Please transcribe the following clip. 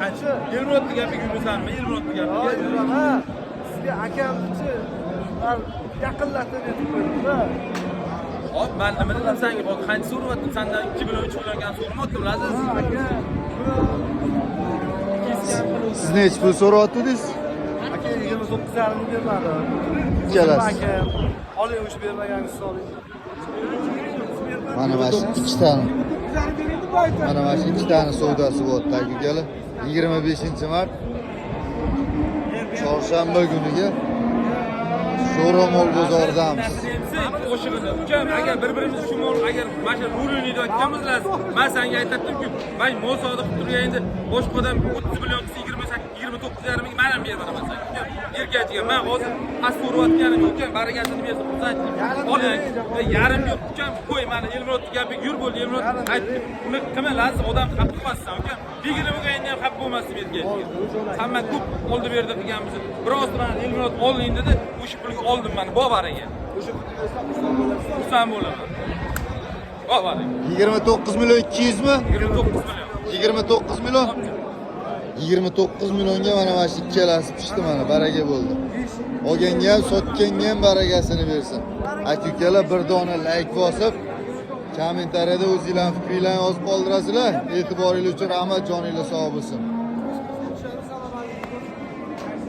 Qancha? Elmurodni gapiga yurasanmi? Elmurodni gapiga. Yuraman. Sizga akamnichi yaqinlatib aytib qo'ydim-da. Hop, men nima dedim senga? Hop, qancha so'rayaptim? Sendan 2 million, 3 million kam so'ramayaptim, Laziz. Aka, Siz nechi pul so'rayotdingiz? aka 29,5 bermadi. Ikkalasi. Aka, oling, o'sha bermaganingizni oling. Mana shu ikkitani. Mana shu ikkitani savdosi bo'lyapti aka ukalar. 25-mart chorshanba kuniga Sho'romol bozoridamiz. Qo'shig'ini ukam, agar bir-birimizni tushunib, agar mana shu rul o'ynayotganmiz, Laziz, men senga aytibdim-ku, men mol savdo qilib turganingda boshqa odam 30 million qilsa 28, 29,5 ga men ham beraman senga, ukam. Erkachiga men hozir past so'rayotganim yo'q, ukam, barakasini bersin, xursandchilik. Oling, yarim yo'q, ukam, qo'y, mana Elmurodni gapiga yur bo'ldi, Elmurod aytdi. Uni qilma, Laziz, odam xafa qilmassan, ukam. 20 bo'lganda ham xafa bo'lmasdi erkachiga. Hamma ko'p oldi berdi qilganmiz. Biroz mana Elmurod olding dedi, o'sha pulga oldim mana, bor baraga. O'sha pulni bersam xursand bo'lasiz. Xursand bo'laman. Bor baraka. 29 million 200 mi? 29 million. 29 million. 29 millionga mana shu ikkalasi pishdi, mana baraka bo'ldi. Olganga ham, sotganga ham barakasini bersin. Aka ukalar, bir dona layk bosib, kommentariyada o'zinglarning fikringlarni yozib qoldirasizlar. E'tiboringiz uchun rahmat, joninglar sog' bo'lsin.